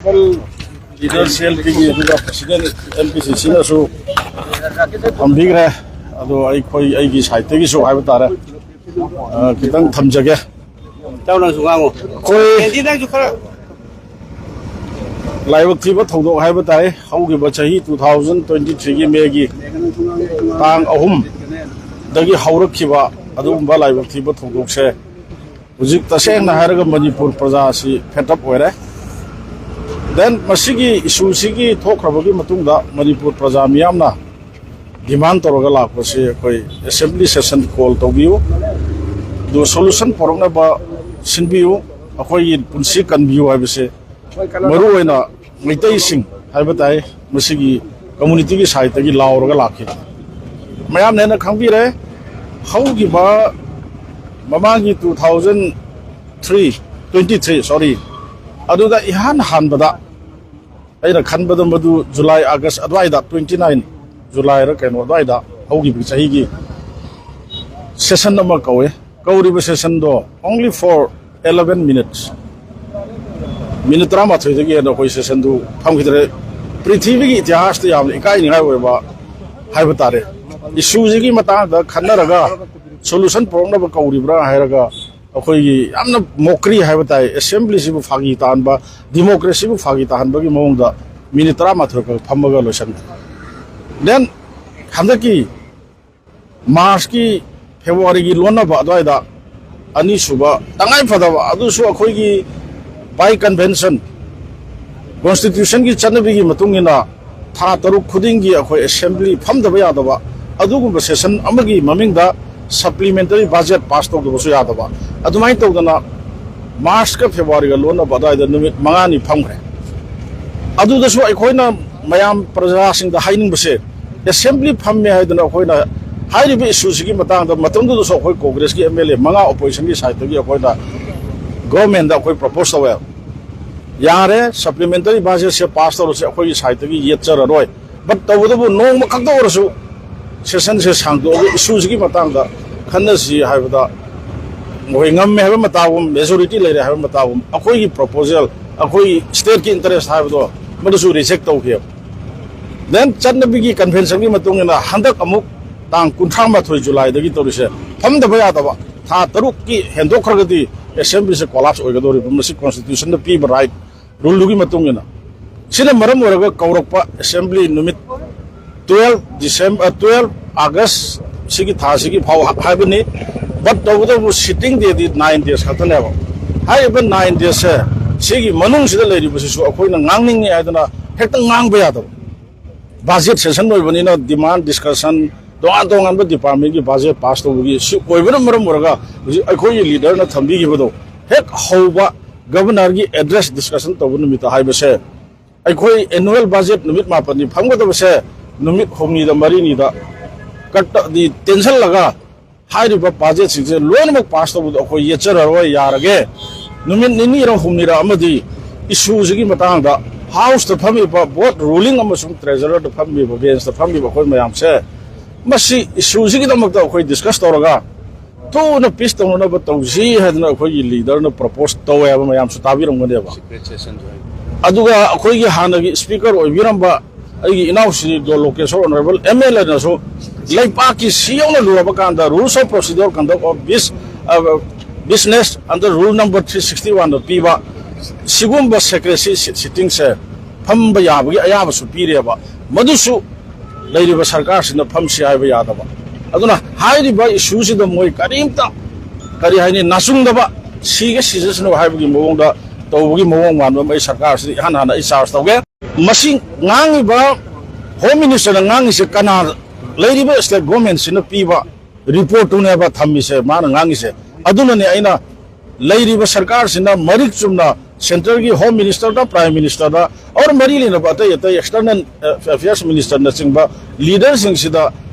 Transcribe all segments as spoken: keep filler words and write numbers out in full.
Leader ꯁꯦꯜꯒꯤ ꯑꯗꯨꯒ president M P ꯁꯤ ꯁꯤꯅꯁꯨ ꯊꯝꯕꯤꯈ꯭ꯔꯦ꯫ ꯑꯗꯣ ꯑꯩꯈꯣꯏ, ꯑꯩꯒꯤ ꯁꯥꯏꯠꯇꯒꯤꯁꯨ ꯍꯥꯏꯕ ꯇꯥꯔꯦ, ꯑ, ꯈꯤꯇꯪ ꯊꯝꯖꯒꯦ꯫ ꯏꯇꯥꯎ, ꯅꯪꯁꯨ ꯉꯥꯡꯉꯨ꯫ ꯑꯩꯈꯣꯏ ꯀꯦꯟꯗꯤ, ꯅꯪꯁꯨ ꯈꯔ ꯂꯥꯏꯕꯛ ꯊꯤꯕ ꯊꯧꯗꯣꯛ ꯍꯥꯏꯕ ꯇꯥꯏ꯫ ꯍꯧꯈꯤꯕ ꯆꯍꯤ two thousand twenty three ꯒꯤ ꯃꯦꯒꯤ ꯇꯥꯡ ꯑꯍꯨꯝꯗꯒꯤ ꯍꯧꯔꯛꯈꯤꯕ ꯑꯗꯨꯒꯨꯝꯕ ꯂꯥꯏꯕꯛ ꯊꯤꯕ ꯊꯧꯗꯣꯛꯁꯦ ꯍꯧꯖꯤꯛ ꯇꯁꯦꯡꯅ ꯍꯥꯏꯔꯒ ꯃꯅꯤꯄꯨꯔ ꯄ꯭ꯔꯖꯥ ꯑꯁꯤ fed up ꯑꯣꯏꯔꯦ꯫ Then ꯃꯁꯤꯒꯤ ꯏꯁꯨꯁꯤꯒꯤ ꯊꯣꯛꯈ꯭ꯔꯕꯒꯤ ꯃꯇꯨꯡꯗ ꯃꯅꯤꯄꯨꯔ ꯄ꯭ꯔꯖꯥ ꯃꯤꯌꯥꯝꯅ demand ꯇꯧꯔꯒ ꯂꯥꯛꯄꯁꯤ ꯑꯩꯈꯣꯏ assembly session call ꯇꯧꯕꯤꯌꯨ, ꯑꯗꯨꯒ solution ꯄꯨꯔꯛꯅꯕ ꯁꯤꯟꯕꯤꯌꯨ, ꯑꯩꯈꯣꯏꯒꯤ ꯄꯨꯟꯁꯤ ꯀꯟꯕꯤꯌꯨ ꯍꯥꯏꯕꯁꯦ ꯃꯔꯨꯑꯣꯏꯅ ꯃꯩꯇꯩꯁꯤꯡ ꯍꯥꯏꯕ ꯇꯥꯏ, ꯃꯁꯤꯒꯤ community ꯒꯤ side ꯇꯒꯤ ꯂꯥꯎꯔꯒ ꯂꯥꯛꯈꯤ꯫ ꯃꯌꯥꯝꯅ ꯍꯦꯟꯅ ꯈꯪꯕꯤꯔꯦ, ꯍꯧꯈꯤꯕ ꯃꯃꯥꯡꯒꯤ two thousand three, twenty three, sorry, ꯑꯗꯨꯗ ꯏꯍꯥꯟ ꯍꯥꯟꯕꯗ ꯑꯩꯅ ꯈꯟꯕꯗ ꯃꯗꯨ July, August ꯑꯗꯨꯋꯥꯏꯗ, twenty nine July ꯔ ꯀꯩꯅꯣ ꯑꯗꯨꯋꯥꯏꯗ ꯍꯧꯈꯤꯕ ꯆꯍꯤꯒꯤ session ꯑꯃ ꯀꯧꯋꯦ꯫ ꯀꯧꯔꯤꯕ session ꯗꯣ only for eleven minutes, minute ꯇꯔꯥꯃꯥꯊꯣꯏꯗꯒꯤ ꯍꯦꯟꯅ ꯑꯩꯈꯣꯏ session ꯗꯨ ꯐꯝꯈꯤꯗ꯭ꯔꯦ꯫ ꯄ꯭ꯔꯤꯊꯤꯕꯤꯒꯤ ꯏꯇꯤꯍꯥꯁꯇ ꯌꯥꯝꯅ ꯏꯀꯥꯏꯅꯤꯡꯉꯥꯏ ꯑꯣꯏꯕ ꯍꯥꯏꯕ ꯇꯥꯔꯦ, ꯏꯁꯨꯁꯤꯒꯤ ꯃꯇꯥꯡꯗ ꯈꯟꯅꯔꯒ solution ꯄꯨꯔꯛꯅꯕ ꯀꯧꯔꯤꯕ꯭ꯔꯥ ꯍꯥꯏꯔꯒ ꯑꯩꯈꯣꯏꯒꯤ ꯌꯥꯝꯅ mockery ꯍꯥꯏꯕ ꯇꯥꯏ, assembly ꯁꯤꯕꯨ ꯐꯥꯒꯤ ꯇꯥꯍꯟꯕ, democracy ꯕꯨ ꯐꯥꯒꯤ ꯇꯥꯍꯟꯕꯒꯤ ꯃꯑꯣꯡꯗ minute ꯇꯔꯥꯃꯥꯊꯣꯏ ꯈꯛ ꯐꯝꯃꯒ ꯂꯣꯏꯁꯟꯈ꯭ꯔꯦ꯫ Then ꯍꯟꯗꯛꯀꯤ March ꯀꯤ, February ꯒꯤ ꯂꯣꯟꯅꯕ ꯑꯗꯨꯋꯥꯏꯗ ꯑꯅꯤꯁꯨꯕ ꯇꯉꯥꯏ ꯐꯗꯕ, ꯑꯗꯨꯁꯨ ꯑꯩꯈꯣꯏꯒꯤ by convention, constitution ꯒꯤ ꯆꯠꯅꯕꯤꯒꯤ ꯃꯇꯨꯡ ꯏꯟꯅ ꯊꯥ ꯇꯔꯨꯛ ꯈꯨꯗꯤꯡꯒꯤ ꯑꯩꯈꯣꯏ assembly ꯐꯝꯗꯕ ꯌꯥꯗꯕ ꯑꯗꯨꯒꯨꯝꯕ session ꯑꯃꯒꯤ ꯃꯃꯤꯡꯗ supplementary budget pass ꯇꯧꯗꯕꯁꯨ ꯌꯥꯗꯕ, ꯑꯗꯨꯃꯥꯏꯅ ꯇꯧꯗꯅ March ꯀ February ꯒ ꯂꯣꯟꯅꯕ ꯑꯗꯨꯋꯥꯏꯗ ꯅꯨꯃꯤꯠ ꯃꯉꯥꯅꯤ ꯐꯝꯈ꯭ꯔꯦ꯫ ꯑꯗꯨꯗꯁꯨ ꯑꯩꯈꯣꯏꯅ ꯃꯌꯥꯝ ꯄ꯭ꯔꯖꯥꯁꯤꯡꯗ ꯍꯥꯏꯅꯤꯡꯕꯁꯦ, assembly ꯐꯝꯃꯦ ꯍꯥꯏꯗꯅ ꯑꯩꯈꯣꯏꯅ ꯍꯥꯏꯔꯤꯕ issue ꯁꯤꯒꯤ ꯃꯇꯥꯡꯗ ꯃꯇꯝꯗꯨꯗꯁꯨ ꯑꯩꯈꯣꯏ Congress ꯀꯤ M L A ꯃꯉꯥ opposition ꯒꯤ side ꯇꯒꯤ ꯑꯩꯈꯣꯏꯅ government ꯗ ꯑꯩꯈꯣꯏ propose ꯇꯧꯋꯦ, ꯌꯥꯔꯦ, supplementary budget ꯁꯦ pass ꯇꯧꯔꯁꯦ, ꯑꯩꯈꯣꯏꯒꯤ side ꯇꯒꯤ ꯌꯦꯠꯆꯔꯔꯣꯏ, but ꯇꯧꯕꯇꯕꯨ ꯅꯣꯡꯃ ꯈꯛꯇ ꯑꯣꯏꯔꯁꯨ session ꯁꯦ ꯁꯥꯡꯗꯣꯛꯑꯒ issue ꯁꯤꯒꯤ ꯃꯇꯥꯡꯗ ꯈꯟꯅꯁꯤ ꯍꯥꯏꯕꯗ ꯃꯈꯣꯏ ꯉꯝꯃꯦ ꯍꯥꯏꯕ ꯃꯇꯥꯒꯨꯝ, majority ꯂꯩꯔꯦ ꯍꯥꯏꯕ ꯃꯇꯥꯒꯨꯝ, ꯑꯩꯈꯣꯏꯒꯤ proposal ꯑꯩꯈꯣꯏ ꯁ꯭ꯇꯦꯠꯀꯤ ꯏꯟꯇꯔꯦꯁ ꯍꯥꯏꯕꯗꯣ ꯃꯗꯨꯁꯨ ꯔꯤꯖꯦꯛ ꯇꯧꯈꯤꯑꯕ꯫ ꯗꯦꯟ ꯆꯠꯅꯕꯤꯒꯤ ꯀꯟꯚꯦꯟꯁꯟꯒꯤ ꯃꯇꯨꯡ ꯏꯟꯅ ꯍꯟꯗꯛ ꯑꯃꯨꯛ ꯇꯥꯡ ꯀꯨꯟꯊ꯭ꯔꯥ ꯃꯥꯊꯣꯏ ꯖꯨꯂꯥꯏꯗꯒꯤ ꯇꯧꯔꯤꯁꯦ ꯐꯝꯗꯕ ꯌꯥꯗꯕ꯫ ꯊꯥ ꯇꯔꯨꯛꯀꯤ ꯍꯦꯟꯗꯣꯛꯈ꯭ꯔꯒꯗꯤ ꯑꯦꯁꯦꯝꯕ꯭ꯂꯤꯁꯦ ꯀꯣꯂꯥꯞꯁ ꯑꯣꯏꯒꯗꯧꯔꯤꯕ, ꯃꯁꯤ ꯀꯣꯟꯁꯇꯤꯇ꯭ꯌꯨꯁꯟꯗ ꯄꯤꯕ ꯔꯥꯏꯠ, ꯔꯨꯜꯗꯨꯒꯤ ꯃꯇꯨꯡ ꯏꯟꯅ꯫ ꯁꯤꯅ ꯃꯔꯝ ꯑꯣꯏꯔꯒ ꯀꯧꯔꯛꯄ ꯑꯦꯁꯦꯝꯕ꯭ꯂꯤ ꯅꯨꯃꯤꯠ ꯇꯨꯌꯦꯜꯐ ꯗꯤꯁꯦꯝꯕꯔ, ꯇꯨꯌꯦꯜꯐ ꯑꯥꯒꯁ ꯁꯤꯒꯤ ꯊꯥꯁꯤꯒꯤ ꯐꯥꯎ ꯍꯥꯏꯕꯅꯤ꯫ ꯕꯠ ꯇꯧꯕꯇꯕꯨ ꯁꯤꯇꯤꯡ ꯗꯦꯗꯤ ꯅꯥꯏꯟ ꯗꯦꯖ ꯈꯛꯇꯅꯦꯕ꯫ ꯍꯥꯏꯔꯤꯕ ꯅꯥꯏꯟ ꯗꯦꯖꯁꯦ ꯁꯤꯒꯤ ꯃꯅꯨꯡꯁꯤꯗ ꯂꯩꯔꯤꯕꯁꯤꯁꯨ ꯑꯩꯈꯣꯏꯅ ꯉꯥꯡꯅꯤꯡꯉꯤ ꯍꯥꯏꯗꯅ ꯍꯦꯛꯇ ꯉꯥꯡꯕ ꯌꯥꯗꯕ꯫ ꯕꯖꯦꯠ ꯁꯦꯁꯟ ꯑꯣꯏꯕꯅꯤꯅ ꯗꯤꯃꯥꯟ ꯗꯤꯁꯀꯁꯟ, ꯇꯣꯉꯥꯟ ꯇꯣꯉꯥꯟꯕ ꯗꯤꯄꯥꯔꯠꯃꯦꯟꯒꯤ ꯕꯖꯦꯠ ꯄꯥꯁ ꯇꯧꯕꯒꯤ ꯁꯤ ꯑꯣꯏꯕꯅ ꯃꯔꯝ ꯑꯣꯏꯔꯒ ꯍꯧꯖꯤꯛ ꯑꯩꯈꯣꯏꯒꯤ ꯂꯤꯗꯔꯅ ꯊꯝꯕꯤꯈꯤꯕꯗꯣ ꯍꯦꯛ ꯍꯧꯕ ꯒꯕꯔꯅꯔꯒꯤ ꯑꯦꯗ꯭ꯔꯦꯁ ꯗꯤꯁꯀꯁꯟ ꯇꯧꯕ ꯅꯨꯃꯤꯠꯇ ꯍꯥꯏꯕꯁꯦ, ꯑꯩꯈꯣꯏ ꯑꯦꯅꯨꯋꯦꯜ ꯕꯖꯦꯠ ꯅꯨꯃꯤꯠ ꯃꯥꯄꯟꯅꯤ ꯐꯝꯒꯗꯕꯁꯦ ꯅꯨꯃꯤꯠ ꯍꯨꯝꯅꯤꯗ ꯃꯔꯤꯅꯤꯗ ꯀꯠꯇꯗꯤ ꯇꯦꯟꯁꯜꯂꯒ ꯍꯥꯏꯔꯤꯕ ꯕꯖꯦꯠꯁꯤꯡꯁꯦ ꯂꯣꯏꯅꯃꯛ ꯄꯥꯁ ꯇꯧꯕꯗꯣ ꯑꯩꯈꯣꯏ ꯌꯦꯠꯆꯔꯔꯣꯏ꯫ ꯌꯥꯔꯒꯦ ꯅꯨꯃꯤꯠ ꯅꯤꯅꯤꯔ ꯍꯨꯝꯅꯤꯔ ꯑꯃꯗꯤ ꯏꯁꯨꯁꯤꯒꯤ ꯃꯇꯥꯡꯗ ꯍꯥꯎꯁꯇ ꯐꯝꯃꯤꯕ ꯕꯣꯠ ꯔꯨꯂꯤꯡ ꯑꯃꯁꯨꯡ ꯇ꯭ꯔꯦꯖꯔꯔꯗ ꯐꯝꯃꯤꯕ ꯕꯦꯟꯁꯇ ꯐꯝꯃꯤꯕ ꯑꯩꯈꯣꯏ ꯃꯌꯥꯝꯁꯦ ꯃꯁꯤ ꯏꯁꯨꯁꯤꯒꯤꯗꯃꯛꯇ ꯑꯩꯈꯣꯏ ꯗꯤꯁꯀꯁ ꯇꯧꯔꯒ ꯊꯨꯅ ꯄꯤꯁ ꯇꯧꯅꯅꯕ ꯇꯧꯁꯤ ꯍꯥꯏꯗꯅ ꯑꯩꯈꯣꯏꯒꯤ ꯂꯤꯗꯔꯅ ꯄ꯭ꯔꯄꯣꯁ ꯇꯧꯋꯦ ꯍꯥꯏꯕ ꯃꯌꯥꯝꯁꯨ ꯇꯥꯕꯤꯔꯝꯒꯅꯦꯕ꯫ ꯑꯗꯨꯒ ꯑꯩꯈꯣꯏꯒꯤ ꯍꯥꯟꯅꯒꯤ ꯁ꯭ꯄꯤꯀꯔ ꯑꯣꯏꯕꯤꯔꯝꯕ ꯑꯩꯒꯤ ꯏꯅꯥꯎ ꯁ꯭ꯔꯤ ꯗꯣ ꯂꯣꯀꯦꯁꯣꯔ ꯑꯣꯅꯔꯦꯕꯜ ꯑꯦꯝ ꯑꯦꯜ ꯑꯦꯅꯁꯨ ꯂꯩꯕꯥꯛꯀꯤ ꯁꯤ ꯌꯧꯅ ꯂꯨꯔꯕ ꯀꯥꯟꯗ Rules of Procedure Conduct of Bus-, ꯑ, Business under Rule number three sixty one ꯗ ꯄꯤꯕ ꯁꯤꯒꯨꯝꯕ ꯁꯦꯀ꯭ꯔꯦꯁꯤ ꯁꯤ-, ꯁꯤꯇꯤꯡꯁꯦ ꯐꯝꯕ ꯌꯥꯕꯒꯤ ꯑꯌꯥꯕꯁꯨ ꯄꯤꯔꯦꯕ꯫ ꯃꯗꯨꯁꯨ ꯂꯩꯔꯤꯕ ꯁꯔꯀꯥꯔꯁꯤꯅ ꯐꯝꯁꯤ ꯍꯥꯏꯕ ꯌꯥꯗꯕ꯫ ꯑꯗꯨꯅ ꯍꯥꯏꯔꯤꯕ ꯏꯁꯨꯁꯤꯗ ꯃꯣꯏ ꯀꯔꯤꯝꯇ, ꯀꯔꯤ ꯍꯥꯏꯅꯤ, ꯅꯥꯆꯨꯡꯗꯕ, ꯁꯤꯒ ꯁꯤꯖꯁꯅꯨ ꯍꯥꯏꯕꯒꯤ ꯃꯑꯣꯡꯗ ꯇꯧꯕꯒꯤ ꯃꯑꯣꯡ ꯃꯥꯟꯕ ꯑꯃ ꯑꯩ ꯁꯔꯀꯥꯔꯁꯤꯗ ꯏꯍꯥꯟ ꯍꯥꯟꯅ ꯑꯩ ꯆꯥꯔꯖ ꯇꯧꯒꯦ꯫ ꯃꯁꯤ ꯉꯥꯡꯉꯤꯕ ꯍꯣꯝ ꯃꯤꯅꯤꯁꯇꯔꯅ ꯉꯥꯡꯉꯤꯁꯦ ꯀꯅꯥ? ꯂꯩꯔꯤꯕ ꯁ꯭ꯇꯦꯠ ꯒꯣꯔꯃꯦꯟꯁꯤꯅ ꯄꯤꯕ ꯔꯤꯄꯣꯔꯠꯇꯨꯅꯦꯕ ꯊꯝꯃꯤꯁꯦ ꯃꯥꯅ ꯉꯥꯡꯉꯤꯁꯦ꯫ ꯑꯗꯨꯅꯅꯦ ꯑꯩꯅ ꯂꯩꯔꯤꯕ ꯁꯔꯀꯥꯔꯁꯤꯅ ꯃꯔꯤꯛ ꯆꯨꯝꯅ ꯁꯦꯟꯇꯔꯒꯤ ꯍꯣꯝ ꯃꯤꯅꯤꯁꯇꯔꯗ, ꯄ꯭ꯔꯥꯏꯝ ꯃꯤꯅꯤꯁꯇꯔꯗ, ꯑꯣꯔ ꯃꯔꯤ ꯂꯩꯅꯕ ꯑꯇꯩ ꯑꯇꯩ ꯑꯦꯛꯁꯇꯔꯅꯦꯜ ꯑꯦꯐꯤꯌꯔꯁ ꯃꯤꯅꯤꯁꯇꯔꯅꯆꯤꯡꯕ ꯂꯤꯗꯔꯁꯤꯡꯁꯤꯗ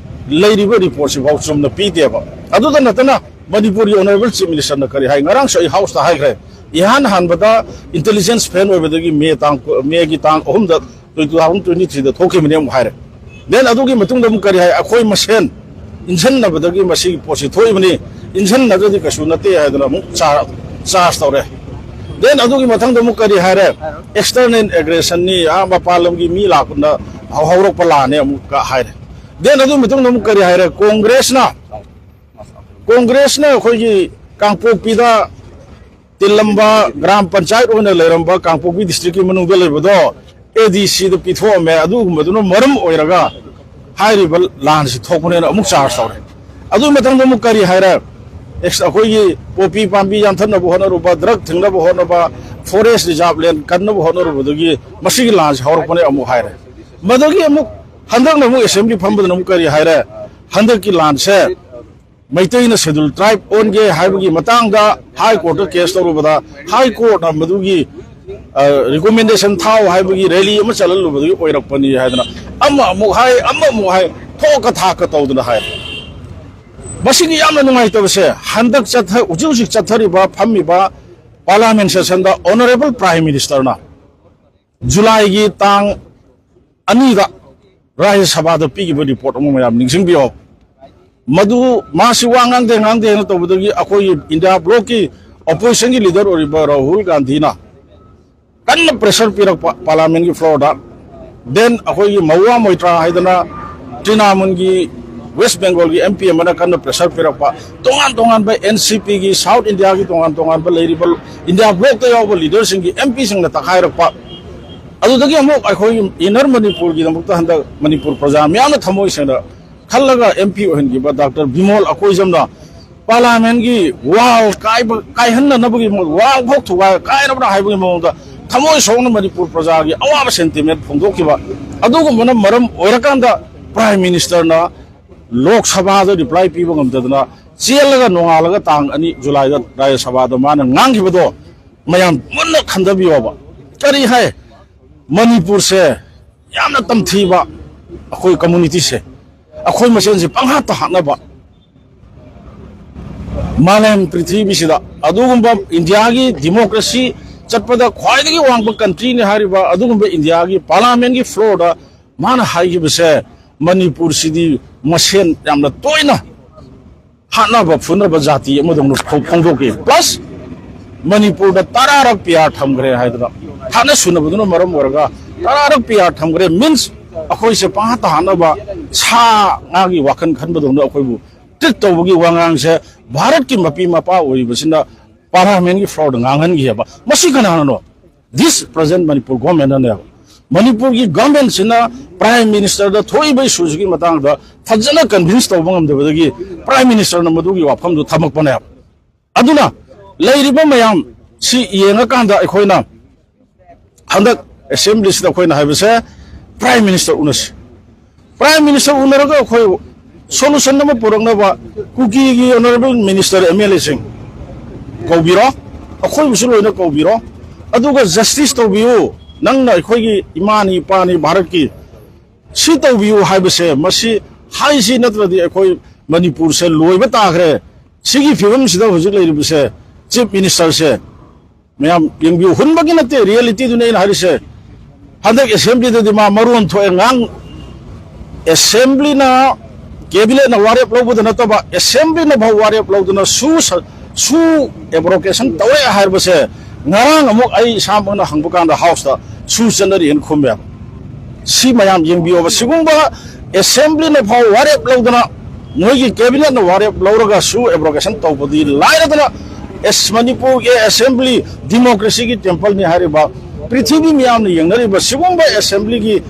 ꯂꯩꯔꯤꯕ ꯔꯤꯄꯣꯔꯠꯁꯤꯐꯥꯎ ꯆꯨꯝꯅ ꯄꯤꯗꯦꯕ꯫ ꯑꯗꯨꯗ ꯅꯠꯇꯅ ꯃꯅꯤꯄꯨꯔꯒꯤ ꯑꯣꯅꯔꯦꯕꯜ ꯆꯤꯐ ꯃꯤꯅꯤꯁꯇꯔꯅ ꯀꯔꯤ ꯍꯥꯏ? ꯉꯔꯥꯡꯁꯨ ꯑꯩ ꯍꯥꯎꯁꯇ ꯍꯥꯏꯈ꯭ꯔꯦ, ꯏꯍꯥꯟ ꯍꯥꯟꯕꯗ ꯏꯟꯇꯦꯂꯤꯖꯦꯟꯁ ꯐꯦꯜ ꯑꯣꯏꯕꯗꯒꯤ ꯃꯦ ꯇꯥꯡ, ꯃꯦꯒꯤ ꯇꯥꯡ ꯑꯍꯨꯝꯗ ꯇꯨ ꯊꯥꯎꯖꯟ ꯇ꯭ꯋꯦꯟꯇꯤ ꯊ꯭ꯔꯤꯗ ꯊꯣꯛꯈꯤꯕꯅꯦ ꯑꯃꯨꯛ ꯍꯥꯏꯔꯦ꯫ ꯗꯦꯟ ꯑꯗꯨꯒꯤ ꯃꯇꯨꯡꯗ ꯑꯃꯨꯛ ꯀꯔꯤ ꯍꯥꯏ? ꯑꯩꯈꯣꯏ ꯃꯁꯦꯟ ꯏꯟꯁꯤꯟꯅꯕꯗꯒꯤ ꯃꯁꯤꯒꯤ ꯄꯣꯠꯁꯤ ꯊꯣꯛꯏꯕꯅꯤ, ꯏꯟꯁꯤꯟꯅꯗ꯭ꯔꯗꯤ ꯀꯩꯁꯨ ꯅꯠꯇꯦ ꯍꯥꯏꯗꯅ ꯑꯃꯨꯛ ꯆꯥ-, ꯆꯥꯔꯖ ꯇꯧꯔꯦ꯫ Then ꯑꯗꯨꯒꯤ ꯃꯊꯪꯗ ꯑꯃꯨꯛ ꯀꯔꯤ ꯍꯥꯏꯔꯦ? External aggressionꯅꯤ, ꯑꯥ, ꯃꯄꯥꯟ ꯂꯝꯒꯤ ꯃꯤ ꯂꯥꯛꯄꯅ ꯍꯧ-, ꯍꯧꯔꯛꯄ ꯂꯥꯟꯅꯦ ꯑꯃꯨꯛꯀ ꯍꯥꯏꯔꯦ꯫ Then ꯑꯗꯨꯒꯤ ꯃꯇꯨꯡꯗ ꯑꯃꯨꯛ ꯀꯔꯤ ꯍꯥꯏꯔꯦ? ꯀꯣꯡꯒ꯭ꯔꯦꯁꯅ, ꯀꯣꯡꯒ꯭ꯔꯦꯁꯅ ꯑꯩꯈꯣꯏꯒꯤ ꯀꯥꯡꯄꯣꯛꯄꯤꯗ ꯇꯤꯜꯂꯝꯕ, ꯒ꯭ꯔꯥꯝ ꯄꯟꯆꯥꯌꯠ ꯑꯣꯏꯅ ꯂꯩꯔꯝꯕ ꯀꯥꯡꯄꯣꯛꯄꯤ districtꯀꯤ ꯃꯅꯨꯡꯗ ꯂꯩꯕꯗꯣ ADCꯗ ꯄꯤꯊꯣꯛꯑꯝꯃꯦ꯫ ꯑꯗꯨꯒꯨꯝꯕꯗꯨꯅ ꯃꯔꯝ ꯑꯣꯏꯔꯒ ꯍꯥꯏꯔꯤꯕ ꯂꯥꯟꯁꯤ ꯊꯣꯛꯄꯅꯦꯅ ꯑꯃꯨꯛ charge ꯇꯧꯔꯦ꯫ ꯑꯗꯨꯒꯤ ꯃꯊꯪꯗ ꯑꯃꯨꯛ ꯀꯔꯤ ꯍꯥꯏꯔꯦ? ꯑꯦꯛꯁ-, ꯑꯩꯈꯣꯏꯒꯤ ꯄꯣꯄꯤ ꯄꯥꯝꯕꯤ ꯌꯥꯟꯊꯠꯅꯕ ꯍꯣꯠꯅꯔꯨꯕ, drug ꯊꯤꯡꯅꯕ ꯍꯣꯠꯅꯕ, forest reserve land ꯀꯟꯅꯕ ꯍꯣꯠꯅꯔꯨꯕꯗꯒꯤ ꯃꯁꯤꯒꯤ ꯂꯥꯟꯁꯤ ꯍꯧꯔꯛꯄꯅꯦ ꯑꯃꯨꯛ ꯍꯥꯏꯔꯦ꯫ ꯃꯗꯨꯒꯤ ꯑꯃꯨꯛ ꯍꯟꯗꯛꯅ ꯑꯃꯨꯛ assembly ꯐꯝꯕꯗꯅ ꯑꯃꯨꯛ ꯀꯔꯤ ꯍꯥꯏꯔꯦ? ꯍꯟꯗꯛꯀꯤ ꯂꯥꯟꯁꯦ ꯃꯩꯇꯩꯅ schedule tribe ꯑꯣꯟꯒꯦ ꯍꯥꯏꯕꯒꯤ ꯃꯇꯥꯡꯗ High Courtꯇ case ꯇꯧꯔꯨꯕꯗ, High Courtꯅ ꯃꯗꯨꯒꯤ, ꯑ, recommendation ꯊꯥꯎ ꯍꯥꯏꯕꯒꯤ rally ꯑꯃ ꯆꯠꯍꯜꯂꯨꯕꯗꯒꯤ ꯑꯣꯏꯔꯛꯄꯅꯤ ꯍꯥꯏꯗꯅ ꯑꯃ ꯑꯃꯨꯛ ꯍꯥꯏ, ꯑꯃ ꯑꯃꯨꯛ ꯍꯥꯏ, ꯊꯣꯛꯀ ꯊꯥꯛꯀ ꯇꯧꯗꯅ ꯍꯥꯏ꯫ ꯃꯁꯤꯒꯤ ꯌꯥꯝꯅ ꯅꯨꯡꯉꯥꯏꯇꯕꯁꯦ, ꯍꯟꯗꯛ ꯆꯠꯊ-, ꯍꯧꯖꯤꯛ ꯍꯧꯖꯤꯛ ꯆꯠꯊꯔꯤꯕ, ꯐꯝꯃꯤꯕ parliament sessionꯗ Honourable Prime Ministerꯅ ꯖꯨꯂꯥꯏꯒꯤ ꯇꯥꯡ ꯑꯅꯤꯗ ꯔꯥꯖ꯭ꯌ ꯁꯚꯥꯗ ꯄꯤꯈꯤꯕ report ꯑꯃ ꯃꯌꯥꯝ ꯅꯤꯡꯁꯤꯡꯕꯤꯌꯣ꯫ ꯃꯗꯨ ꯃꯥꯁꯤ ꯋꯥ ꯉꯥꯡꯗꯦ, ꯉꯥꯡꯗꯦ ꯍꯥꯏꯅ ꯇꯧꯕꯗꯒꯤ ꯑꯩꯈꯣꯏꯒꯤ India Blocꯀꯤ oppositionꯒꯤ leader ꯑꯣꯏꯔꯤꯕ ꯔꯥꯍꯨꯜ ꯒꯥꯟꯙꯤꯅ ꯀꯟꯅ pressure ꯄꯤꯔꯛꯄ parliamentꯀꯤ floorꯗ꯫ Then ꯑꯩꯈꯣꯏꯒꯤ ꯃꯍꯨꯋꯥ ꯃꯣꯏꯇ꯭ꯔꯥ ꯍꯥꯏꯗꯅ ꯇ꯭ꯔꯤꯅꯥꯃꯨꯜꯒꯤ West Bengalꯒꯤ MP ꯑꯃꯅ ꯀꯟꯅ pressure ꯄꯤꯔꯛꯄ꯫ ꯇꯣꯉꯥꯟ ꯇꯣꯉꯥꯟꯕ NCPꯒꯤ, South Indiaꯒꯤ ꯇꯣꯉꯥꯟ ꯇꯣꯉꯥꯟꯕ ꯂꯩꯔꯤꯕ India Blocꯇ ꯌꯥꯎꯕ leaderꯁꯤꯡꯒꯤ, MPꯁꯤꯡꯅ ꯇꯛꯈꯥꯏꯔꯛꯄ꯫ ꯑꯗꯨꯗꯒꯤ ꯑꯃꯨꯛ ꯑꯩꯈꯣꯏꯒꯤ Inner ꯃꯅꯤꯄꯨꯔꯒꯤꯗꯃꯛꯇ ꯍꯟꯗꯛ ꯃꯅꯤꯄꯨꯔ ꯄ꯭ꯔꯖꯥ ꯃꯤꯌꯥꯝꯅ ꯊꯃꯣꯏ ꯁꯦꯡꯅ ꯈꯜꯂꯒ MP ꯑꯣꯏꯍꯟꯈꯤꯕ ꯗꯥꯛꯇꯔ ꯕꯤꯃꯣꯜ ꯑꯀꯣꯏꯖꯝꯅ parliamentꯀꯤ wall ꯀꯥꯏꯕ, ꯀꯥꯏꯍꯟꯅꯅꯕꯒꯤ ꯃꯑꯣꯡ, wall ꯐꯥꯎ ꯊꯨꯒꯥꯏ, ꯀꯥꯏꯔꯕ꯭ꯔꯥ ꯍꯥꯏꯕꯒꯤ ꯃꯑꯣꯡꯗ ꯊꯃꯣꯏ ꯁꯣꯛꯅ ꯃꯅꯤꯄꯨꯔ ꯄ꯭ꯔꯖꯥꯒꯤ ꯑꯋꯥꯕ sentiment ꯐꯣꯡꯗꯣꯛꯈꯤꯕ꯫ ꯑꯗꯨꯒꯨꯝꯕꯅ ꯃꯔꯝ ꯑꯣꯏꯔꯀꯥꯟꯗ Prime Ministerꯅ ꯂꯣꯛ ꯁꯚꯥꯗ reply ꯄꯤꯕ ꯉꯝꯗꯗꯅ ꯆꯦꯜꯂꯒ ꯅꯣꯡꯉꯥꯜꯂꯒ ꯇꯥꯡ ꯑꯅꯤ ꯖꯨꯂꯥꯏꯗ ꯔꯥꯖ꯭ꯌ ꯁꯚꯥꯗ ꯃꯥꯅ ꯉꯥꯡꯈꯤꯕꯗꯣ ꯃꯌꯥꯝ ꯃꯨꯟꯅ ꯈꯟꯊꯕꯤꯌꯣꯕ꯫ ꯀꯔꯤ ꯍꯥꯏ? ꯃꯅꯤꯄꯨꯔꯁꯦ ꯌꯥꯝꯅ ꯇꯝꯊꯤꯕ ꯑꯩꯈꯣꯏ communityꯁꯦ, ꯑꯩꯈꯣꯏ ꯃꯁꯦꯟꯁꯦ ꯄꯪꯍꯥꯠꯇ ꯍꯥꯠꯅꯕ, ꯃꯥꯂꯦꯝ ꯄ꯭ꯔꯤꯊꯤꯕꯤꯁꯤꯗ ꯑꯗꯨꯒꯨꯝꯕ Indiaꯒꯤ democracy ꯆꯠꯄꯗ ꯈ꯭ꯋꯥꯏꯗꯒꯤ ꯋꯥꯡꯕ countryꯅꯤ ꯍꯥꯏꯔꯤꯕ ꯑꯗꯨꯒꯨꯝꯕ Indiaꯒꯤ parliamentꯀꯤ floorꯗ ꯃꯥꯅ ꯍꯥꯏꯈꯤꯕꯁꯦ, ꯃꯅꯤꯄꯨꯔꯁꯤꯗꯤ ꯃꯁꯦꯟ ꯌꯥꯝꯅ ꯇꯣꯏꯅ ꯍꯥꯠꯅꯕ ꯐꯨꯅꯕ ꯖꯥꯇꯤ ꯑꯃꯗꯧꯅ ꯐꯣꯡ-, ꯐꯣꯡꯗꯣꯛꯈꯤ꯫ Plus ꯃꯅꯤꯄꯨꯔꯗ ꯇꯔꯥꯔꯛ ꯄꯤ ꯑꯥꯔ ꯊꯝꯈ꯭ꯔꯦ ꯍꯥꯏꯗꯅ ꯊꯥꯅ ꯁꯨꯅꯕꯗꯨꯅ ꯃꯔꯝ ꯑꯣꯏꯔꯒ ꯇꯔꯥꯔꯛ ꯄꯤ ꯑꯥꯔ ꯊꯝꯈ꯭ꯔꯦ means ꯑꯩꯈꯣꯏꯁꯦ ꯄꯥꯡꯍꯠꯇ ꯍꯥꯠꯅꯕ ꯁꯥ ꯉꯥꯒꯤ ꯋꯥꯈꯜ ꯈꯟꯕꯗꯧꯅ ꯑꯩꯈꯣꯏꯕꯨ treat ꯇꯧꯕꯒꯤ ꯋꯥꯉꯥꯡꯁꯦ ꯚꯥꯔꯠꯀꯤ ꯃꯄꯤ ꯃꯄꯥ ꯑꯣꯏꯔꯤꯕꯁꯤꯅ parliamentꯀꯤ floorꯗ ꯉꯥꯡꯍꯟꯈꯤꯑꯕ꯫ ꯃꯁꯤ ꯀꯅꯥꯅꯅꯣ? This present Manipur governmentꯅꯅꯦꯕ꯫ ꯃꯅꯤꯄꯨꯔꯒꯤ governmentꯁꯤꯅ prime ministerꯗ ꯊꯣꯛꯏꯕ issueꯁꯤꯒꯤ ꯃꯇꯥꯡꯗ ꯐꯖꯅ convince ꯇꯧꯕ ꯉꯝꯗꯕꯗꯒꯤ prime ministerꯅ ꯃꯗꯨꯒꯤ ꯋꯥꯐꯝꯗꯨ ꯊꯝꯃꯛꯄꯅꯦꯕ꯫ ꯑꯗꯨꯅ ꯂꯩꯔꯤꯕ ꯃꯌꯥꯝ ꯁꯤ ꯌꯦꯡꯉꯀꯥꯟꯗ ꯑꯩꯈꯣꯏꯅ ꯍꯟꯗꯛ assemblyꯁꯤꯗ ꯑꯩꯈꯣꯏꯅ ꯍꯥꯏꯕꯁꯦ prime minister ꯎꯅꯁꯤ꯫ Prime minister ꯎꯅꯔꯒ ꯑꯩꯈꯣꯏ solution ꯑꯃ ꯄꯨꯔꯛꯅꯕ ꯀꯨꯀꯤꯒꯤ honourable minister MLAꯁꯤꯡ ꯀꯧꯕꯤꯔꯣ, ꯑꯩꯈꯣꯏꯕꯨꯁꯨ ꯂꯣꯏꯅ ꯀꯧꯕꯤꯔꯣ, ꯑꯗꯨꯒ justice ꯇꯧꯕꯤꯌꯨ꯫ ꯅꯪꯅ ꯑꯩꯈꯣꯏꯒꯤ ꯏꯃꯥꯅꯤ ꯏꯄꯥꯅꯤ ꯚꯥꯔꯠꯀꯤ, ꯁꯤ ꯇꯧꯕꯤꯌꯨ ꯍꯥꯏꯕꯁꯦ ꯃꯁꯤ ꯍꯥꯏꯁꯤ ꯅꯠꯇ꯭ꯔꯗꯤ ꯑꯩꯈꯣꯏ ꯃꯅꯤꯄꯨꯔꯁꯦ ꯂꯣꯏꯕ ꯇꯥꯈ꯭ꯔꯦ꯫ ꯁꯤꯒꯤ ꯐꯤꯕꯝꯁꯤꯗ ꯍꯧꯖꯤꯛ ꯂꯩꯔꯤꯕꯁꯦ chief ministerꯁꯦ ꯃꯌꯥꯝ ꯌꯦꯡꯕꯤꯌꯨ, ꯍꯨꯟꯕꯒꯤ ꯅꯠꯇꯦ, realityꯗꯨꯅꯦ ꯑꯩꯅ ꯍꯥꯏꯔꯤꯁꯦ꯫ ꯍꯟꯗꯛ assemblyꯗꯗꯤ ꯃꯥ ꯃꯔꯣꯟ ꯊꯣꯛꯑꯦ ꯉꯥꯡ, assemblyꯅ cabinetꯅ ꯋꯥꯔꯦꯞ ꯂꯧꯕꯗ ꯅꯠꯇꯕ assemblyꯅ ꯐꯥꯎ ꯋꯥꯔꯦꯞ ꯂꯧꯗꯅ ꯁꯨ ꯁ-, ꯁꯨ abrogation ꯇꯧꯔꯦ ꯍꯥꯏꯕꯁꯦ ꯉꯔꯥꯡ ꯑꯃꯨꯛ ꯑꯩ ꯏꯁꯥꯃꯛꯅ ꯍꯪꯕ ꯀꯥꯟꯗ houseꯇ ꯁꯨ ꯆꯠꯅꯔꯤꯅ ꯈꯨꯝꯃꯦꯕ꯫ ꯁꯤ ꯃꯌꯥꯝ ꯌꯦꯡꯕꯤꯌꯣꯕ꯫ ꯁꯤꯒꯨꯝꯕ assemblyꯅ ꯐꯥꯎ ꯋꯥꯔꯦꯞ ꯂꯧꯗꯅ, ꯃꯣꯏꯒꯤ cabinetꯅ ꯋꯥꯔꯦꯞ ꯂꯧꯔꯒꯁꯨ abrogation ꯇꯧꯕꯗꯤ ꯂꯥꯏꯔꯗꯅ, ꯑꯦꯁ, ꯃꯅꯤꯄꯨꯔꯒꯤ assembly democracyꯒꯤ templeꯅꯤ ꯍꯥꯏꯔꯤꯕ, ꯄ꯭ꯔꯤꯊꯤꯕꯤ ꯃꯤꯌꯥꯝꯅ ꯌꯦꯡꯅꯔꯤꯕ ꯁꯤꯒꯨꯝꯕ assemblyꯒꯤ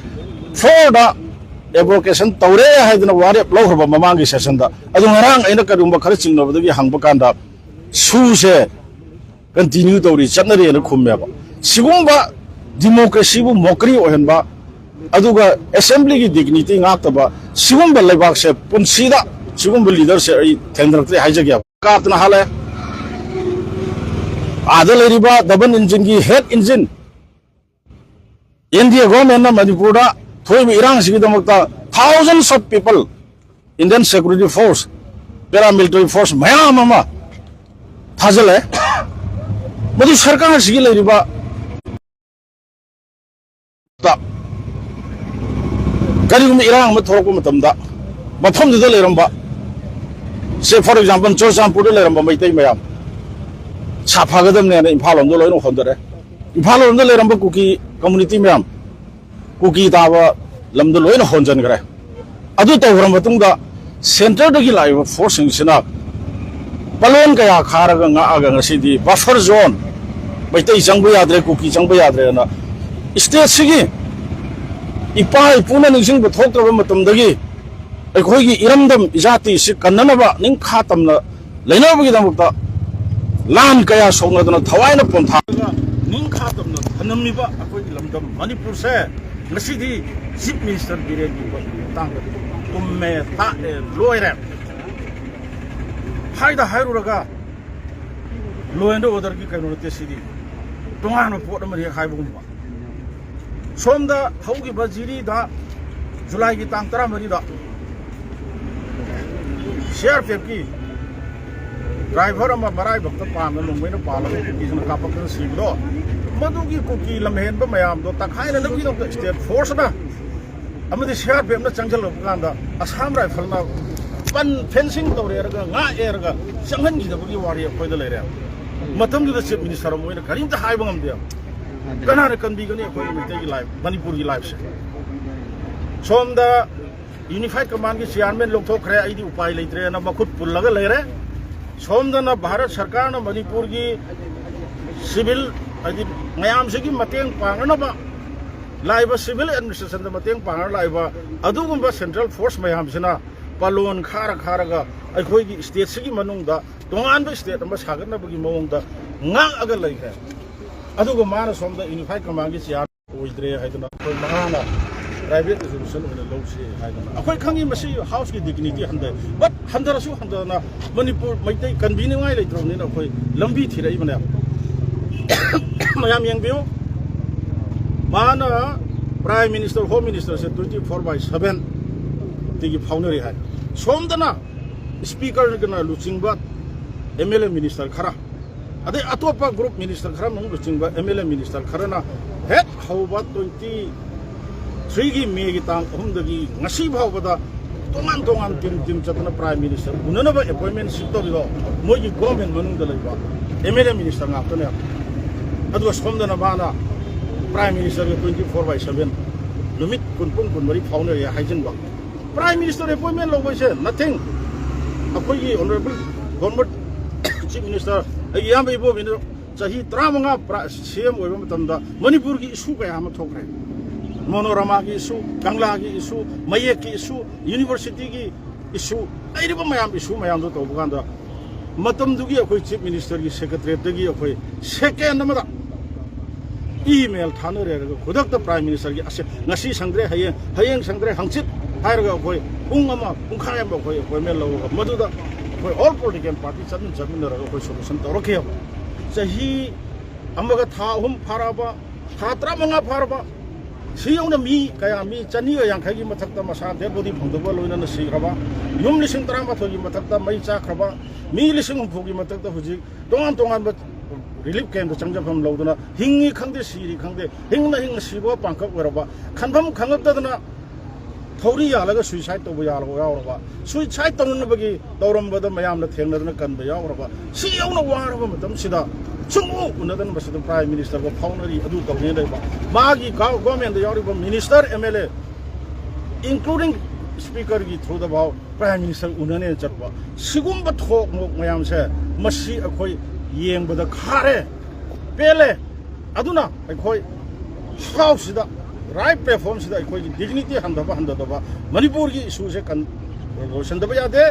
floorꯗ abrogation ꯇꯧꯔꯦ ꯍꯥꯏꯗꯅ ꯋꯥꯔꯦꯞ ꯂꯧꯈ꯭ꯔꯕ ꯃꯃꯥꯡꯒꯤ sessionꯗ꯫ ꯑꯗꯨ ꯉꯔꯥꯡ ꯑꯩꯅ ꯀꯔꯤꯒꯨꯝꯕ ꯈꯔ ꯆꯤꯡꯅꯕꯗꯒꯤ ꯍꯪꯕ ꯀꯥꯟꯗ ꯁꯨꯁꯦ continue ꯇꯧꯔꯤ, ꯆꯠꯅꯔꯤꯅ ꯈꯨꯝꯃꯦꯕ꯫ ꯁꯤꯒꯨꯝꯕ democracyꯕꯨ mockery ꯑꯣꯏꯍꯟꯕ, ꯑꯗꯨꯒ assemblyꯒꯤ dignity ꯉꯥꯛꯇꯕ ꯁꯤꯒꯨꯝꯕ ꯂꯩꯕꯥꯛꯁꯦ ꯄꯨꯟꯁꯤꯗ ꯁꯤꯒꯨꯝꯕ leaderꯁꯦ ꯑꯩ ꯊꯦꯡꯅꯔꯛꯇ꯭ꯔꯦ ꯍꯥꯏꯖꯒꯦꯕ꯫ ꯀꯥꯞꯇꯅ ꯍꯥꯠꯂꯦ꯫ ꯑꯥꯗ ꯂꯩꯔꯤꯕ double engineꯒꯤ head engine, NDA governmentꯅ ꯃꯅꯤꯄꯨꯔꯗ ꯊꯣꯛꯏꯕ ꯏꯔꯥꯡꯁꯤꯒꯤꯗꯃꯛꯇ thousands of people, Indian security force, paramilitary force ꯃꯌꯥꯝ ꯑꯃ ꯊꯥꯖꯤꯜꯂꯦ꯫ ꯃꯗꯨ ꯁꯔꯀꯥꯔꯁꯤꯒꯤ ꯂꯩꯔꯤꯕ ꯀꯔꯤꯒꯨꯝꯕ ꯏꯔꯥꯡ ꯑꯃ ꯊꯣꯛꯂꯛꯄ ꯃꯇꯝꯗ ꯃꯐꯝꯗꯨꯗ ꯂꯩꯔꯝꯕ, say for example, ꯆꯨꯔꯆꯥꯟꯄꯨꯔꯗ ꯂꯩꯔꯝꯕ ꯃꯩꯇꯩ ꯃꯌꯥꯝ, ꯁꯥꯐꯒꯗꯕꯅꯦꯅ ꯏꯝꯐꯥꯜ ꯂꯣꯝꯗ ꯂꯣꯏꯅ ꯍꯣꯟꯗꯔꯦ꯫ ꯏꯝꯐꯥꯜ ꯂꯣꯝꯗ ꯂꯩꯔꯝꯕ ꯀꯨꯀꯤ community ꯃꯌꯥꯝ ꯀꯨꯀꯤ ꯇꯥꯕ ꯂꯝꯗ ꯂꯣꯏꯅ ꯍꯣꯟꯖꯟꯈ꯭ꯔꯦ꯫ ꯑꯗꯨ ꯇꯧꯈ꯭ꯔ ꯃꯇꯨꯡꯗ centreꯗꯒꯤ ꯂꯥꯛꯏꯕ forceꯁꯤꯡꯁꯤꯅ ꯄꯂꯣꯟ ꯀꯌꯥ ꯈꯥꯔꯒ ꯉꯥꯛꯑꯒ ꯉꯁꯤꯗꯤ buffer zone, ꯃꯩꯇꯩ ꯆꯪꯕ ꯌꯥꯗ꯭ꯔꯦ, ꯀꯨꯀꯤ ꯆꯪꯕ ꯌꯥꯗ꯭ꯔꯦꯅ stateꯁꯤꯒꯤ ꯏꯄꯥ ꯏꯄꯨꯅ ꯅꯤꯡꯁꯤꯡꯕ ꯊꯣꯛꯇ꯭ꯔꯕ ꯃꯇꯝꯗꯒꯤ ꯑꯩꯈꯣꯏꯒꯤ ꯏꯔꯝꯗꯝ ꯏꯖꯥꯇꯤꯁꯤ ꯀꯟꯅꯅꯕ ꯅꯤꯡꯈꯥ ꯇꯝꯅ ꯂꯩꯅꯕꯒꯤꯗꯃꯛꯇ ꯂꯥꯟ ꯀꯌꯥ ꯁꯣꯛꯅꯗꯨꯅ ꯊꯋꯥꯏꯅ ꯄꯣꯟꯊꯥ ꯅꯤꯡꯈꯥ ꯇꯝꯅ ꯊꯅꯝꯃꯤꯕ ꯑꯩꯈꯣꯏꯒꯤ ꯂꯝꯗꯝ ꯃꯅꯤꯄꯨꯔꯁꯦ ꯉꯁꯤꯗꯤ Chief Minister ꯕꯤꯔꯦꯟꯒꯤ ꯃꯇꯥꯡꯗ ꯇꯨꯝꯃꯦ, ꯇꯥꯛꯑꯦ, ꯂꯣꯏꯔꯦ꯫ ꯍꯥꯏꯗ ꯍꯥꯏꯔꯨꯔꯒ law and orderꯒꯤ ꯀꯩꯅꯣ ꯅꯠꯇꯦ ꯁꯤꯗꯤ, ꯇꯣꯉꯥꯟꯕ ꯄꯣꯠ ꯑꯃꯅꯤ ꯍꯦꯛ ꯍꯥꯏꯕꯒꯨꯝꯕ꯫ ꯁꯣꯝꯗ ꯍꯧꯈꯤꯕ ꯖꯤꯔꯤꯗ ꯖꯨꯂꯥꯏꯒꯤ ꯇꯥꯡ ꯇꯔꯥꯃꯔꯤꯗ CRPFꯀꯤ driver ꯑꯃ ꯃꯔꯥꯏꯕꯛꯇ ꯄꯥꯟꯕ ꯅꯣꯡꯃꯩꯅ ꯄꯥꯜꯂꯒ ꯀꯨꯀꯤꯁꯤꯡꯅ ꯀꯥꯞꯄꯛꯇꯅ ꯁꯤꯕꯗꯣ, ꯃꯗꯨꯒꯤ ꯀꯨꯀꯤ ꯂꯝꯍꯦꯟꯕ ꯃꯌꯥꯝꯗꯣ ꯇꯪꯈꯥꯏꯅꯅꯕꯒꯤꯗꯃꯛꯇ state forceꯅ ꯑꯃꯗꯤ CRPFꯅ ꯆꯪꯁꯤꯜꯂꯛꯄ ꯀꯥꯟꯗ ꯑꯁꯥꯝ ꯔꯥꯏꯐꯜꯅ ꯄꯟ fencing ꯇꯧꯔꯦꯔꯒ ꯉꯥꯛꯑꯦꯔꯒ ꯆꯪꯍꯟꯈꯤꯗꯕꯒꯤ ꯋꯥꯔꯤ ꯑꯩꯈꯣꯏꯗ ꯂꯩꯔꯦ꯫ ꯃꯇꯝꯗꯨꯗ Chief Minister ꯑꯃ ꯑꯣꯏꯅ ꯀꯔꯤꯝꯇ ꯍꯥꯏꯕ ꯉꯝꯗꯦ꯫ ꯀꯅꯥꯅ ꯀꯟꯕꯤꯒꯅꯤ ꯑꯩꯈꯣꯏꯒꯤ ꯃꯩꯇꯩꯒꯤ life, ꯃꯅꯤꯄꯨꯔꯒꯤ lifeꯁꯦ? ꯁꯣꯝꯗ Unified Commandꯀꯤ chairman ꯂꯧꯊꯣꯛꯈ꯭ꯔꯦ, ꯑꯩꯗꯤ ꯎꯄꯥꯏ ꯂꯩꯇ꯭ꯔꯦꯅ ꯃꯈꯨꯠ ꯄꯨꯜꯂꯒ ꯂꯩꯔꯦ꯫ ꯁꯣꯝꯗꯅ ꯚꯥꯔꯠ ꯁꯔꯀꯥꯔꯅ ꯃꯅꯤꯄꯨꯔꯒꯤ civil, ꯍꯥꯏꯗꯤ ꯃꯌꯥꯝꯁꯤꯒꯤ ꯃꯇꯦꯡ ꯄꯥꯡꯅꯅꯕ ꯂꯥꯛꯏꯕ civil administrationꯗ ꯃꯇꯦꯡ ꯄꯥꯡꯅ ꯂꯥꯛꯏꯕ ꯑꯗꯨꯒꯨꯝꯕ central force ꯃꯌꯥꯝꯁꯤꯅ ꯄꯂꯣꯟ ꯈꯥꯔ ꯈꯥꯔꯒ ꯑꯩꯈꯣꯏꯒꯤ stateꯁꯤꯒꯤ ꯃꯅꯨꯡꯗ ꯇꯣꯉꯥꯟꯕ state ꯑꯃ ꯁꯥꯒꯠꯅꯕꯒꯤ ꯃꯑꯣꯡꯗ ꯉꯥꯛꯑꯒ ꯂꯩꯈ꯭ꯔꯦ꯫ ꯑꯗꯨꯒ ꯃꯥꯅ ꯁꯣꯝꯗ Unified Commandꯀꯤ chair ꯑꯣꯏꯗ꯭ꯔꯦ ꯍꯥꯏꯗꯅ ꯑꯩꯈꯣꯏ ꯃꯉꯥꯅ private resolution ꯑꯣꯏꯅ ꯂꯧꯁꯤ ꯍꯥꯏꯗꯅ꯫ ꯑꯩꯈꯣꯏ ꯈꯪꯉꯤ ꯃꯁꯤ Houseꯀꯤ dignity ꯍꯟꯊꯩ, but ꯍꯟꯊꯔꯁꯨ ꯍꯟꯊꯅ ꯃꯅꯤꯄꯨꯔ ꯃꯩꯇꯩ ꯀꯟꯕꯤꯅꯤꯡꯉꯥꯏ ꯂꯩꯇ꯭ꯔꯕꯅꯤꯅ ꯑꯩꯈꯣꯏ ꯂꯝꯕꯤ ꯊꯤꯔꯛꯏꯕꯅꯦ꯫ ꯃꯌꯥꯝ ꯌꯦꯡꯕꯤꯌꯨ, ꯃꯥꯅ Prime Minister, Home Ministerꯁꯦ twenty four by seven ꯇꯤꯒꯤ ꯐꯥꯎꯅꯔꯤ ꯍꯥꯏ꯫ ꯁꯣꯝꯗꯅ Speakerꯒꯅ ꯂꯨꯆꯤꯡꯕ MLA minister ꯈꯔ, ꯑꯗꯩ ꯑꯇꯣꯞꯄ group minister ꯈꯔ ꯃꯅꯨꯡ ꯂꯨꯆꯤꯡꯕ MLA minister ꯈꯔꯅ ꯍꯦꯛ ꯍꯧꯕ twenty threeꯒꯤ Mayꯒꯤ ꯇꯥꯡ ꯑꯍꯨꯝꯗꯒꯤ ꯉꯁꯤ ꯐꯥꯎꯕꯗ ꯇꯣꯉꯥꯟ ꯇꯣꯉꯥꯟ team team ꯆꯠꯇꯅ Prime Minister ꯎꯅꯅꯕ appointment seek ꯇꯧꯔꯤꯗꯣ ꯃꯣꯏꯒꯤ government ꯃꯅꯨꯡꯗ ꯂꯩꯕ ꯑꯦꯝ ꯑꯦꯜ ꯑꯦ ꯃꯤꯅꯤꯁꯇꯔ ꯉꯥꯛꯇꯅꯦꯕ꯫ ꯑꯗꯨꯒ ꯁꯣꯝꯗꯅ ꯃꯥꯅ ꯄ꯭ꯔꯥꯏꯝ ꯃꯤꯅꯤꯁꯇꯔꯒ ꯇ꯭ꯋꯦꯟꯇꯤ ꯐꯣꯔ ꯕꯥꯏ ꯁꯚꯦꯟ ꯅꯨꯃꯤꯠ ꯀꯨꯟ, ꯄꯨꯡ ꯀꯨꯟꯃꯔꯤ ꯐꯥꯎꯅꯔꯦ ꯍꯥꯏꯖꯤꯟꯕ꯫ ꯄ꯭ꯔꯥꯏꯝ ꯃꯤꯅꯤꯁꯇꯔ ꯑꯦꯄꯣꯏꯟꯃꯦꯟ ꯂꯧꯕꯁꯦ ꯅꯊꯤꯡ꯫ ꯑꯩꯈꯣꯏꯒꯤ ꯑꯣꯅꯔꯦꯕꯜ ꯒꯣꯔꯃꯦꯟ ꯆꯤꯐ ꯃꯤꯅꯤꯁꯇꯔ, ꯑꯩꯒꯤ ꯏꯌꯥꯝꯕ ꯏꯕꯣꯕꯤꯅ ꯆꯍꯤ ꯇꯔꯥꯃꯉꯥ ꯁꯤ ꯑꯦꯝ ꯑꯣꯏꯕ ꯃꯇꯝꯗ ꯃꯅꯤꯄꯨꯔꯒꯤ ꯏꯁꯨ ꯀꯌꯥ ꯑꯃ ꯊꯣꯛꯈ꯭ꯔꯦ꯫ ꯃꯣꯅꯣꯔꯃꯥꯒꯤ ꯏꯁꯨ, ꯀꯪꯂꯥꯒꯤ ꯏꯁꯨ, ꯃꯌꯦꯛꯀꯤ ꯏꯁꯨ, ꯌꯨꯅꯤꯚꯔꯁꯤꯇꯤꯒꯤ ꯏꯁꯨ, ꯂꯩꯔꯤꯕ ꯃꯌꯥꯝ ꯏꯁꯨ ꯃꯌꯥꯝꯗꯣ ꯇꯧꯕ ꯀꯥꯟꯗ, ꯃꯇꯝꯗꯨꯒꯤ ꯑꯩꯈꯣꯏ ꯆꯤꯐ ꯃꯤꯅꯤꯁꯇꯔꯒꯤ ꯁꯦꯀ꯭ꯔꯦꯇꯔꯤꯌꯦꯠꯇꯒꯤ ꯑꯩꯈꯣꯏ ꯁꯦꯀꯦꯟ ꯑꯃꯗ ꯏꯃꯦꯜ ꯊꯥꯅꯔꯦꯔꯒ ꯈꯨꯗꯛꯇ ꯄ꯭ꯔꯥꯏꯝ ꯃꯤꯅꯤꯁꯇꯔꯒꯤ ꯑꯁꯦ ꯉꯁꯤ ꯁꯪꯗ꯭ꯔꯦ, ꯍꯌꯦꯡ, ꯍꯌꯦꯡ ꯁꯪꯗ꯭ꯔꯦ, ꯍꯪꯆꯤꯠ ꯍꯥꯏꯔꯒ ꯑꯩꯈꯣꯏ ꯄꯨꯡ ꯑꯃ, ꯄꯨꯡꯈꯥꯏ ꯑꯃ ꯑꯩꯈꯣꯏ ꯑꯦꯄꯣꯏꯟꯃꯦꯟ ꯂꯧꯔꯒ ꯃꯗꯨꯗ ꯑꯩꯈꯣꯏ ꯑꯣꯜ ꯄꯣꯂꯤꯇꯤꯀꯦꯜ ꯄꯥꯔꯇꯤ ꯆꯠꯃꯤꯟ ꯆꯠꯃꯤꯟꯅꯔꯒ ꯑꯩꯈꯣꯏ ꯁꯣꯂꯨꯁꯟ ꯇꯧꯔꯛꯈꯤꯑꯕ꯫ ꯆꯍꯤ ꯑꯃꯒ ꯊꯥ ꯑꯍꯨꯝ ꯐꯥꯔꯛꯑꯕ, ꯊꯥ ꯇꯔꯥꯃꯉꯥ ꯐꯥꯔꯕ, ꯁꯤ ꯌꯧꯅ ꯃꯤ ꯀꯌꯥ, ꯃꯤ ꯆꯅꯤꯒ ꯌꯥꯡꯈꯩꯒꯤ ꯃꯊꯛꯇ ꯃꯁꯥ ꯗꯦꯠ ꯕꯣꯗꯤ ꯐꯪꯗꯕ ꯂꯣꯏꯅꯅ ꯁꯤꯈ꯭ꯔꯕ, ꯌꯨꯝ ꯂꯤꯁꯤꯡ ꯇꯔꯥꯃꯥꯊꯣꯏꯒꯤ ꯃꯊꯛꯇ ꯃꯩ ꯆꯥꯛꯈ꯭ꯔꯕ, ꯃꯤ ꯂꯤꯁꯤꯡ ꯍꯨꯝꯐꯨꯒꯤ ꯃꯊꯛꯇ ꯍꯧꯖꯤꯛ ꯇꯣꯉꯥꯟ ꯇꯣꯉꯥꯟꯕ ꯔꯤꯂꯤꯐ ꯀꯦꯝꯞꯇ ꯆꯪꯖꯐꯝ ꯂꯧꯗꯨꯅ ꯍꯤꯡꯉꯤ ꯈꯪꯗꯦ, ꯁꯤꯔꯤ ꯈꯪꯗꯦ, ꯍꯤꯡꯅ ꯍꯤꯡꯅ ꯁꯤꯕ ꯄꯥꯡꯈꯛ ꯑꯣꯏꯔꯕ, ꯈꯟꯐꯝ ꯈꯪꯉꯛꯇꯗꯅ ꯊꯧꯔꯤ ꯌꯥꯜꯂꯒ ꯁꯨꯏꯁꯥꯏꯠ ꯇꯧꯕ ꯌꯥꯎ-, ꯌꯥꯎꯔꯕ, ꯁꯨꯏꯁꯥꯏꯠ ꯇꯧꯅꯅꯕꯒꯤ ꯇꯧꯔꯝꯕꯗ ꯃꯌꯥꯝꯅ ꯊꯦꯡꯅꯗꯅ ꯀꯟꯕ ꯌꯥꯎꯔꯕ, ꯁꯤ ꯌꯧꯅ ꯋꯥꯔꯕ ꯃꯇꯝꯁꯤꯗ ꯁꯨꯡꯎ ꯎꯅꯗꯅ ꯃꯁꯤꯗ ꯄ꯭ꯔꯥꯏꯝ ꯃꯤꯅꯤꯁꯇꯔꯒ ꯐꯥꯎꯅꯔꯤ, ꯑꯗꯨ ꯇꯧꯅꯤ ꯂꯩꯕ꯫ ꯃꯥꯒꯤ ꯒ-, ꯒꯣꯔꯃꯦꯟꯗ ꯌꯥꯎꯔꯤꯕ minister, M L A, including ꯁ꯭ꯄꯤꯀꯔꯒꯤ ꯊ꯭ꯔꯨꯗ ꯐꯥꯎ ꯄ꯭ꯔꯥꯏꯝ ꯃꯤꯅꯤꯁꯇꯔ ꯎꯅꯅꯦꯅ ꯆꯠꯄ꯫ ꯁꯤꯒꯨꯝꯕ ꯊꯣꯛ ꯃꯣꯛ ꯃꯌꯥꯝꯁꯦ ꯃꯁꯤ ꯑꯩꯈꯣꯏ ꯌꯦꯡꯕꯗ ꯈꯥꯔꯦ, ꯄꯦꯜꯂꯦ꯫ ꯑꯗꯨꯅ ꯑꯩꯈꯣꯏ ꯍꯥꯎꯁꯁꯤꯗ, ꯔꯥꯏꯠ ꯄ꯭ꯂꯦꯠꯐꯣꯝꯁꯤꯗ ꯑꯩꯈꯣꯏꯒꯤ ꯗꯤꯒꯅꯤꯇꯤ ꯍꯟꯊꯕ ꯍꯟꯊꯗꯕ, ꯃꯅꯤꯄꯨꯔꯒꯤ ꯏꯁꯨꯁꯦ ꯀꯟ-, ꯂꯣꯏꯁꯤꯟꯗꯕ ꯌꯥꯗꯦ,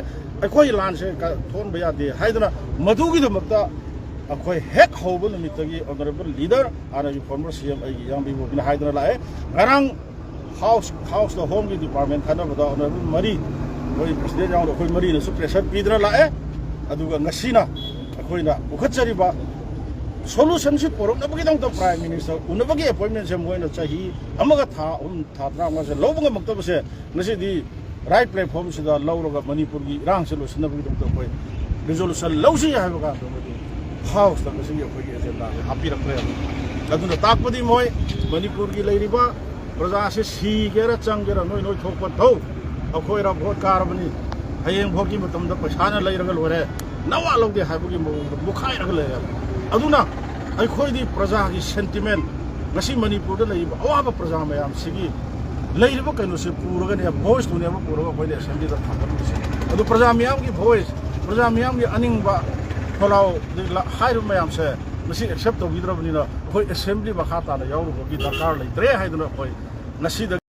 ꯑꯩꯈꯣꯏ ꯂꯥꯟꯁꯦ ꯀ-, ꯊꯣꯛꯍꯟꯕ ꯌꯥꯗꯦ ꯍꯥꯏꯗꯅ ꯃꯗꯨꯒꯤꯗꯃꯛꯇ ꯑꯩꯈꯣꯏ ꯍꯦꯛ ꯍꯧꯕ ꯅꯨꯃꯤꯠꯇꯒꯤ ꯑꯣꯅꯔꯦꯕꯜ ꯂꯤꯗꯔ, ꯍꯥꯟꯅꯒꯤ ꯐꯣꯔꯃꯔ ꯁꯤ ꯑꯦꯝ ꯑꯩꯒꯤ ꯏꯌꯥꯝꯕ ꯏꯕꯣꯕꯤꯅ ꯍꯥꯏꯗꯅ ꯂꯥꯛꯑꯦ꯫ ꯉꯔꯥꯡ ꯍꯥꯎꯁ, ꯍꯥꯎꯁꯇ ꯍꯣꯝꯒꯤ ꯗꯤꯄꯥꯔꯠꯃꯦꯟ ꯈꯟꯅꯕꯗ ꯑꯣꯅꯔꯦꯕꯜ ꯃꯔꯤ, ꯑꯩꯈꯣꯏ ꯄ꯭ꯔꯁꯤꯗꯦꯟ ꯌꯥꯎꯅ ꯑꯩꯈꯣꯏ ꯃꯔꯤꯅꯁꯨ ꯄ꯭ꯔꯦꯁꯔ ꯄꯤꯗꯨꯅ ꯂꯥꯛꯑꯦ꯫ ꯑꯗꯨꯒ ꯉꯁꯤꯅ ꯑꯩꯈꯣꯏꯅ ꯄꯨꯈꯠꯆꯔꯤꯕ ꯁꯣꯂꯨꯁꯟꯁꯤ ꯄꯨꯔꯛꯅꯕꯒꯤꯗꯃꯛꯇ ꯄ꯭ꯔꯥꯏꯝ ꯃꯤꯅꯤꯁꯇꯔ ꯎꯅꯕꯒꯤ ꯑꯦꯄꯣꯏꯟꯃꯦꯟꯁꯦ ꯃꯣꯏꯅ ꯆꯍꯤ ꯑꯃꯒ ꯊꯥ ꯑꯍꯨꯝ, ꯊꯥ ꯇꯔꯥꯃꯉꯥꯁꯦ ꯂꯧꯕ ꯉꯝꯃꯛꯇꯕꯁꯦ ꯉꯁꯤꯗꯤ ꯔꯥꯏꯠ ꯄ꯭ꯂꯦꯠꯐꯣꯝꯁꯤꯗ ꯂꯧꯔꯒ ꯃꯅꯤꯄꯨꯔꯒꯤ ꯏꯔꯥꯡꯁꯦ ꯂꯣꯏꯁꯤꯟꯅꯕꯒꯤꯗꯃꯛꯇ ꯑꯩꯈꯣꯏ ꯔꯤꯖꯣꯂꯨꯁꯟ ꯂꯧꯁꯤ ꯍꯥꯏꯕ ꯀꯥꯟꯗ ꯃꯗꯨ ꯍꯥꯎꯁꯇ ꯉꯁꯤꯒꯤ ꯑꯩꯈꯣꯏꯒꯤ ꯑꯦꯖꯦꯟꯗꯥꯁꯦ ꯍꯥꯞꯄꯤꯔꯛꯇ꯭ꯔꯦꯕ꯫ ꯑꯗꯨꯅ ꯇꯥꯛꯄꯗꯤ ꯃꯣꯏ ꯃꯅꯤꯄꯨꯔꯒꯤ ꯂꯩꯔꯤꯕ ꯄ꯭ꯔꯖꯥꯁꯦ ꯁꯤꯒꯦꯔꯥ ꯆꯪꯒꯦꯔꯥ ꯅꯣꯏ ꯅꯣꯏ ꯊꯣꯛꯄ ꯇꯧ, ꯑꯩꯈꯣꯏꯔ ꯚꯣꯠ ꯀꯥꯔꯕꯅꯤ, ꯍꯌꯦꯡ ꯚꯣꯠꯀꯤ ꯃꯇꯝꯗ ꯄꯩꯁꯥꯅ ꯂꯩꯔꯒ ꯂꯣꯏꯔꯦ, ꯅꯋꯥ ꯂꯧꯗꯦ ꯍꯥꯏꯕꯒꯤ ꯃꯑꯣꯡꯗ ꯃꯨꯛꯈꯥꯏꯔꯒ ꯂꯩꯔꯦꯕ꯫ ꯑꯗꯨꯅ ꯑꯩꯈꯣꯏꯗꯤ ꯄ꯭ꯔꯖꯥꯒꯤ sentiment, ꯉꯁꯤ ꯃꯅꯤꯄꯨꯔꯗ ꯂꯩꯔꯤꯕ ꯑꯋꯥꯕ ꯄ꯭ꯔꯖꯥ ꯃꯌꯥꯝꯁꯤꯒꯤ ꯂꯩꯔꯤꯕ ꯀꯩꯅꯣꯁꯦ ꯄꯨꯔꯒꯅꯦ, voice ꯇꯨꯅꯦꯕ ꯄꯨꯔꯒ ꯑꯩꯈꯣꯏꯅ assembly ꯗ ꯊꯥꯡꯒꯠꯂꯤꯁꯦ꯫ ꯑꯗꯨ ꯄ꯭ꯔꯖꯥ ꯃꯤꯌꯥꯝꯒꯤ voice, ꯄ꯭ꯔꯖꯥ ꯃꯤꯌꯥꯝꯒꯤ ꯑꯅꯤꯡꯕ ꯈꯣꯜꯂꯥꯎ ꯍꯥꯏꯔꯤꯕ ꯃꯌꯥꯝꯁꯦ ꯃꯁꯤ accept ꯇꯧꯕꯤꯗ꯭ꯔꯕꯅꯤꯅ ꯑꯩꯈꯣꯏ assembly ꯃꯈꯥ ꯇꯥꯅ ꯌꯥꯎꯔꯨꯕꯒꯤ ꯗꯔꯀꯥꯔ ꯂꯩꯇ꯭ꯔꯦ ꯍꯥꯏꯗꯨꯅ ꯑꯩꯈꯣꯏ ꯉꯁꯤꯗ